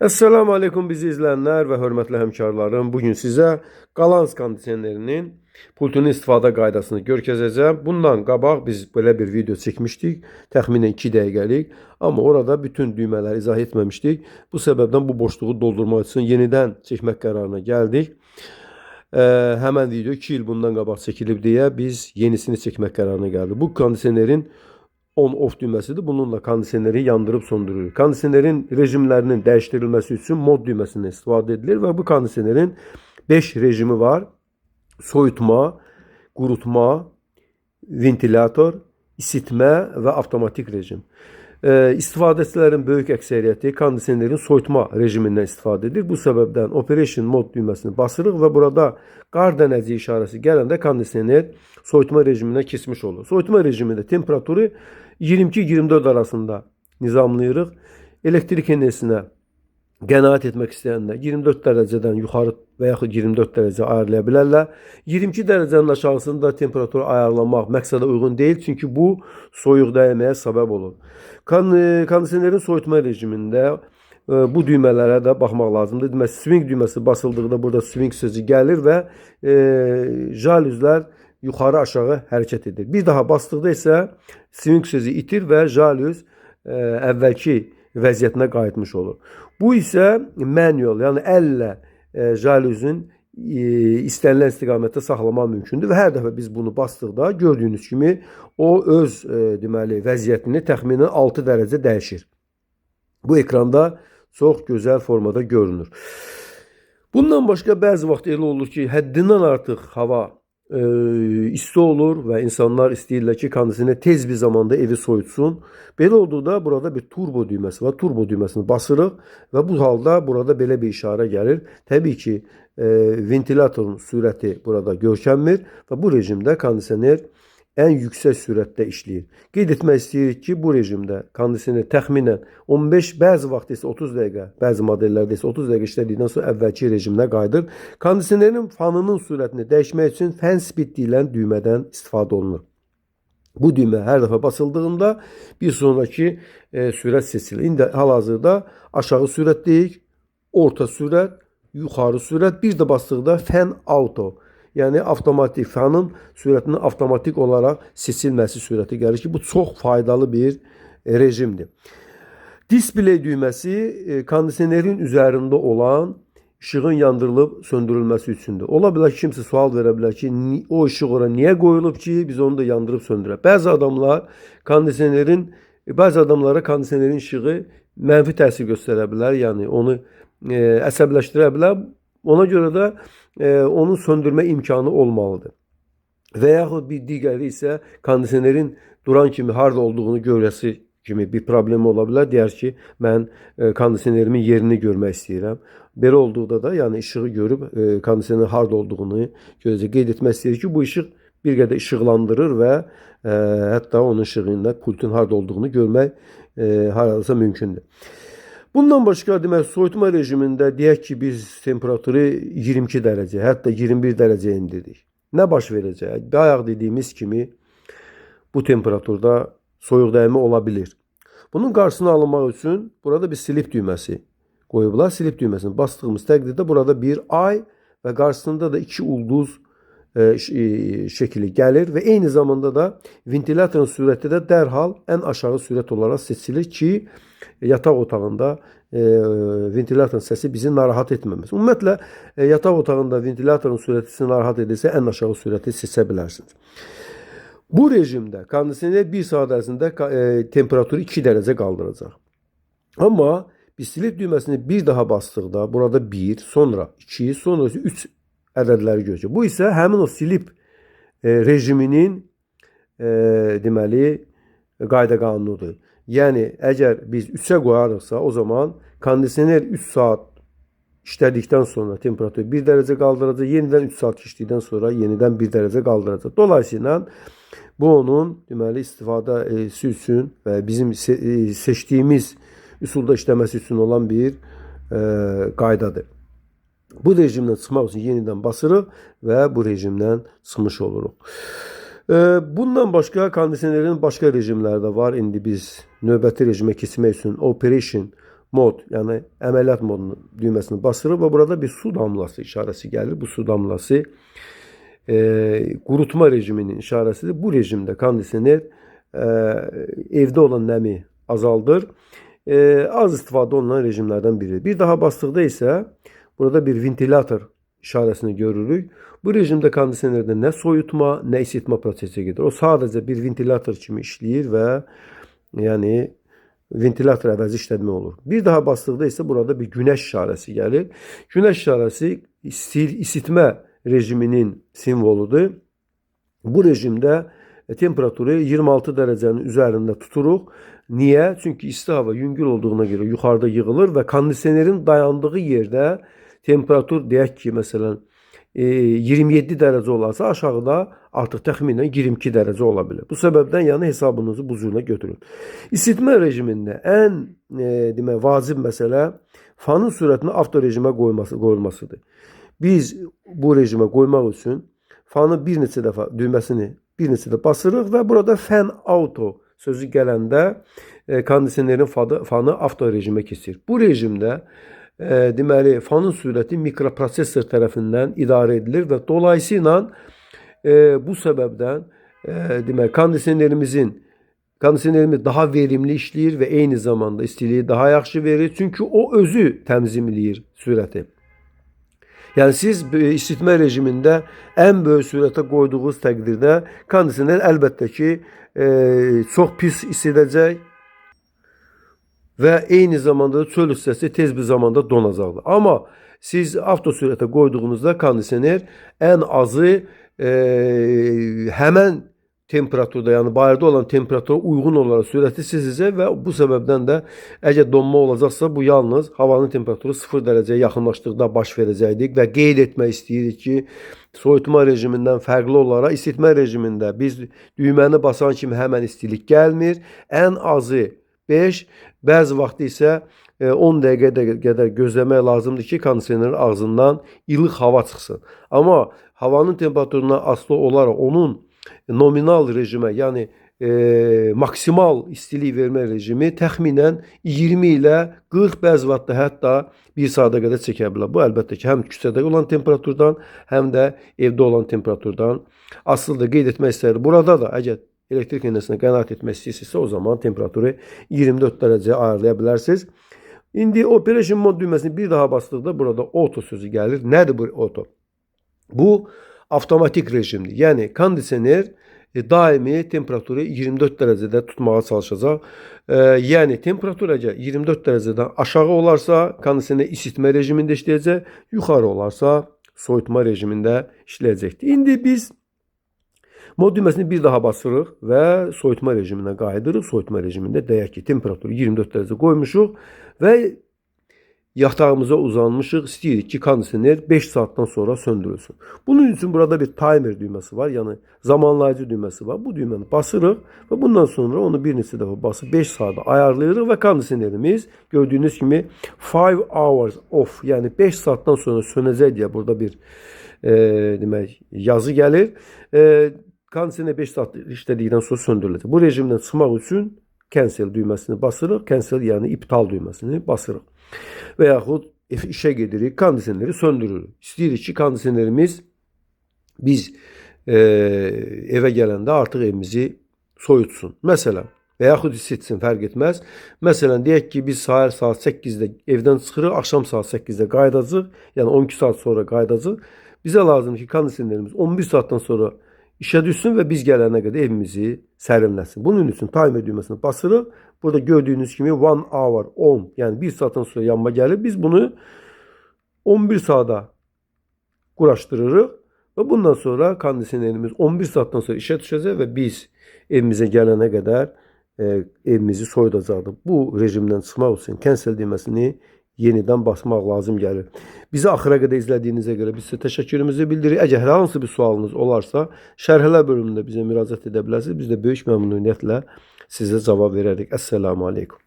Esselamu Aleyküm bizi izləyənlər və hörmətli həmkarlarım. Bugün sizə Galanz kondisionerinin pultunun istifadə qaydasını görkəzəcəm. Bundan qabaq biz belə bir video çəkmişdik, təxminən 2 dəqiqəlik, amma orada bütün düymələri izah etməmişdik. Bu səbəbdən bu boşluğu doldurmaq üçün yenidən çəkmək qərarına gəldik. Həmən video 2 il bundan qabaq çəkilib deyə biz yenisini çəkmək qərarına gəldik. Bu kondisionerin on-off düyməsidir. Bununla kondisioneri yandırıb söndürür. Kondisionerin rejimlərinin dəyişdirilməsi üçün mod düyməsindən istifadə edilir və bu kondisionerin 5 rejimi var. Soyutma, qurutma, ventilator, isitmə və avtomatik rejim. İstifadəçilərin böyük əksəriyyəti kondisionerin soyutma rejimindən istifadə edir. Bu səbəbdən Operation Mode düyməsini basırıq və burada qar dənəciyi işarəsi gələndə kondisioner soyutma rejiminə keçmiş olur. Soyutma rejimində temperaturu 22-24 arasında nizamlayırıq. Elektrik enerjisinə qənaət etmək istəyənlər 24 dərəcədən yuxarı və yaxud 24 dərəcə ayarlaya bilərlər. 22 dərəcənin aşağısında temperaturu ayarlamaq məqsədə uyğun deyil, çünki bu soyuq dəyməyə səbəb olur. Kondisionerin soyutma rejimində bu düymələrə də baxmaq lazımdır. Demək, swing düyməsi basıldıqda burada swing sözü gəlir və jalüzlər yuxarı aşağı hərəkət edir. Bir daha basdıqda isə swing sözü itir və jalüz əvvəlki vəziyyətinə qayıtmış olur. Bu isə manual, yəni əllə jalüzün istənilən istiqamətdə saxlamaq mümkündür və hər dəfə biz bunu basdıqda gördüyünüz kimi o öz deməli vəziyyətini təxminən 6 dərəcə dəyişir. Bu ekranda çox gözəl formada görünür. Bundan başqa bəzi vaxt elə olur ki, həddindən artıq hava isti olur və insanlar istəyirlər ki, kondisioner tez bir zamanda evi soyutsun. Belə olduqda burada bir turbo düyməsi var. Turbo düyməsini basırıq və bu halda burada belə bir işarə gəlir. Təbii ki, ventilatorun sürəti burada görkənmir və bu rejimdə kondisioner ən yüksək sürətdə işləyir. Qeyd etmək istəyirik ki, bu rejimdə kondisioner təxminən 15, bəzi vaxt isə 30 dəqiqə, bəzi modellərdə isə 30 dəqiqə işlədikdən sonra əvvəlki rejiminə qayıdır. Kondisionerin fanının sürətini dəyişmək üçün fan speed deyilən düymədən istifadə olunur. Bu düymə hər dəfə basıldığında bir sonraki sürət seçilir. İndi hal-hazırda aşağı sürətdəyik, orta sürət, yuxarı sürət, bir də basdıqda fan auto, yəni avtomatik fanın sürətinin avtomatik olaraq seçilməsi sürəti gəlir ki, bu çox faydalı bir rejimdir. Display düyməsi kondisionerin üzərində olan işığın yandırılıb söndürülməsi üçündür. Ola bilər ki, kimsə sual verə bilər ki, o işıq ora niyə qoyulub ki, biz onu da yandırıb söndürək. Bəzi adamlara kondisionerin işığı mənfi təsir göstərə bilər, yəni onu əsəbləşdirə bilər. Ona görə də onun söndürmə imkanı olmalıdır. Və yaxud bir digəri isə kondisionerin duran kimi harda olduğunu görəsi kimi bir problemi ola bilər. Deyər ki, mən kondisionerimin yerini görmək istəyirəm. Belə olduqda da, yəni işığı görüb kondisionerin harda olduğunu görəcək. Qeyd etmək istəyirik ki, bu işıq bir qədər işıqlandırır və hətta onun işığı ilə pultun harda olduğunu görmək hardasa mümkündür. Bundan başqa, demək, soyutma rejimində deyək ki, biz temperaturu 22 dərəcə, hətta 21 dərəcəyə endirdik. Nə baş verəcək? Bayaq dediyimiz kimi bu temperaturda soyuq dəymə ola bilir. Bunun qarşısını alınmaq üçün burada bir sleep düyməsi qoyublar. Sleep düyməsini bastığımız təqdirdə burada bir ay və qarşısında da 2 ulduz şəkli gəlir və eyni zamanda da ventilatorun sürəti də dərhal ən aşağı sürət olaraq seçilir ki, yataq otağında ventilatorun səsi bizi narahat etməməsi. Ümumiyyətlə, yataq otağında ventilatorun sürəti sizi narahat edirsə, ən aşağı sürəti seçə bilərsiniz. Bu rejimdə kondisioner 1 saat ərzində temperaturu 2 dərəcə qaldıracaq. Amma biz sleep düyməsini bir daha basdıqda burada 1, sonra 2, sonra 3 ədədləri görəcək. Bu isə həmin o sleep rejiminin deməli qayda qanunudur. Yəni əgər biz 3-ə qoyarıqsa, o zaman kondisioner 3 saat işlədikdən sonra temperaturu 1 dərəcə qaldıracaq, yenidən 3 saat keçdikdən sonra yenidən 1 dərəcə qaldıracaq. Dolayısıyla bu onun deməli istifadəsi üçün və bizim seçdiyimiz üsulda işləməsi üçün olan bir qaydadır. Bu rejimdən çıxmaq üçün yenidən basırıq və bu rejimdən çıxmış oluruq. Bundan başqa kondisionerin başqa rejimləri də var. İndi biz növbəti rejimə keçmək üçün Operation mod, yəni əməliyyat modunu düyməsini basırıq və burada bir su damlası işarəsi gəlir. Bu su damlası qurutma rejiminin işarəsidir. Bu rejimdə kondisioner evdə olan nəmi azaldır. Az istifadə olunan rejimlərdən biri. Bir daha basdıqda isə burada bir ventilyator işarəsini görürük. Bu rejimdə kondisionerdə nə soyutma, nə isitmə prosesi gedir. O sadəcə bir ventilyator kimi işləyir və yəni ventilyator əvəzi işlətmə olur. Bir daha basdıqda isə burada bir günəş işarəsi gəlir. Günəş işarəsi isitmə rejiminin simvoludur. Bu rejimdə temperaturu 26 dərəcənin üzərində tuturuq. Niyə? Çünki isti hava yüngül olduğuna görə yuxarıda yığılır və kondisionerin dayandığı yerdə temperatur deyək ki, məsələn 27 dərəcə olarsa aşağıda artıq təxminən 22 dərəcə ola bilər. Bu səbəbdən yəni hesabınızı bu cürlə götürün. İsitmə rejimində ən demək vacib məsələ fanın sürətini avto rejimə qoyulmasıdır. Biz bu rejimə qoymaq üçün fanı bir neçə dəfə düyməsini bir neçə dəfə basırıq və burada fan auto sözü gələndə kondisionerin fanı avto rejimə keçir. Bu rejimdə deməli fanın sürəti mikroprosesor tərəfindən idarə edilir və dolayısıyla bu səbəbdən deməli kondisionerimiz daha verimli işləyir və eyni zamanda istiliyi daha yaxşı verir. Çünki o özü tənzimləyir sürəti. Yəni siz isitmə rejimində ən böyük sürətə qoyduğunuz təqdirdə kondisioner əlbəttə ki çox pis isidəcək və eyni zamanda da çöl hissəsi tez bir zamanda donacaqdır. Amma siz avto sürətə qoyduğunuzda kondisioner ən azı həmən temperaturda, yəni bayırda olan temperatura uyğun olaraq sürəti seçəcək və bu səbəbdən də əgər donma olacaqsa bu yalnız havanın temperaturu 0 dərəcəyə yaxınlaşdıqda baş verəcəkdir və qeyd etmək istəyirik ki, soyutma rejimindən fərqli olaraq isitmə rejimində biz düyməni basan kimi həmən istilik gəlmir. Ən azı 5, bəzi vaxt isə 10 dəqiqə qədər gözləmək lazımdır ki, kondisionerin ağzından ilıq hava çıxsın. Amma havanın temperaturundan asılı olaraq onun nominal rejimə, yəni maksimal istilik vermə rejimi təxminən 20 ilə 40, bəzi vaxtda hətta 1 saata qədər çəkə bilər. Bu əlbəttə ki, həm küçədə olan temperaturdan, həm də evdə olan temperaturdan asılıdır. Qeyd etmək istəyirəm. Burada da əgər elektrik enerjisinə qənaət etmək istəyirsinizsə, o zaman temperaturu 24 dərəcəyə ayarlaya bilərsiniz. İndi Operation Mode düyməsini bir daha basdıqda burada auto sözü gəlir. Nədir bu auto? Bu avtomatik rejimdir. Yəni kondisioner daimi temperaturu 24 dərəcədə tutmağa çalışacaq. Yəni temperatur əgər 24 dərəcədən aşağı olarsa, kondisioner isitmə rejimində işləyəcək, yuxarı olarsa soyutma rejimində işləyəcəkdir. İndi biz mod düyməsini bir daha basırıq və soyutma rejiminə qayıdırıq. Soyutma rejimində deyək ki, temperaturu 24 dərəcə qoymuşuq və yatağımıza uzanmışıq. İstəyirik ki, kondisioner 5 saatdan sonra söndürülsün. Bunun üçün burada bir timer düyməsi var, yəni zamanlayıcı düyməsi var. Bu düyməni basırıq və bundan sonra onu bir neçə dəfə basıb 5 saata ayarlayırıq və kondisionerimiz gördüyünüz kimi 5 hours off, yəni 5 saatdan sonra sönəcək deyə burada bir demək yazı gəlir. Kondisioner 5 saat işlədikdən sonra söndürüləcək. Bu rejimdən çıxmaq üçün cancel düyməsini basırıq. Cancel, yəni iptal düyməsini basırıq. Və yaxud işə gedirik, kondisioneri söndürürük. İstəyirik ki, kondisionerimiz biz evə gələndə artıq evimizi soyutsun. Məsələn, və yaxud isitsin, fərq etməz. Məsələn, deyək ki, biz səhər saat 8-də evdən çıxırıq, axşam saat 8-də qayıdacağıq, yəni 12 saat sonra qayıdacağıq. Bizə lazımdır ki, kondisionerimiz 11 saatdan sonra işə düşsün və biz gələnə qədər evimizi sərinləsin. Bunun üçün timer düyməsini basırıq. Burada gördüyünüz kimi 1 hour on, yəni 1 saatdan sonra yanma gəlir. Biz bunu 11 saata quraşdırırıq və bundan sonra kondisionerimiz 11 saatdan sonra işə düşəcək və biz evimizə gələnə qədər evimizi soyudacaqdır. Bu rejimdən çıxmaq üçün cancel düyməsini yenidən basmaq lazım gəlir. Bizi axıra qədər izlədiyinizə görə biz sizə təşəkkürümüzü bildiririk. Əgər hər hansı bir sualınız olarsa, şərhlər bölümündə bizə müraciət edə bilərsiniz. Biz də böyük məmnuniyyətlə sizə cavab verərik. Əssalamu aleykum.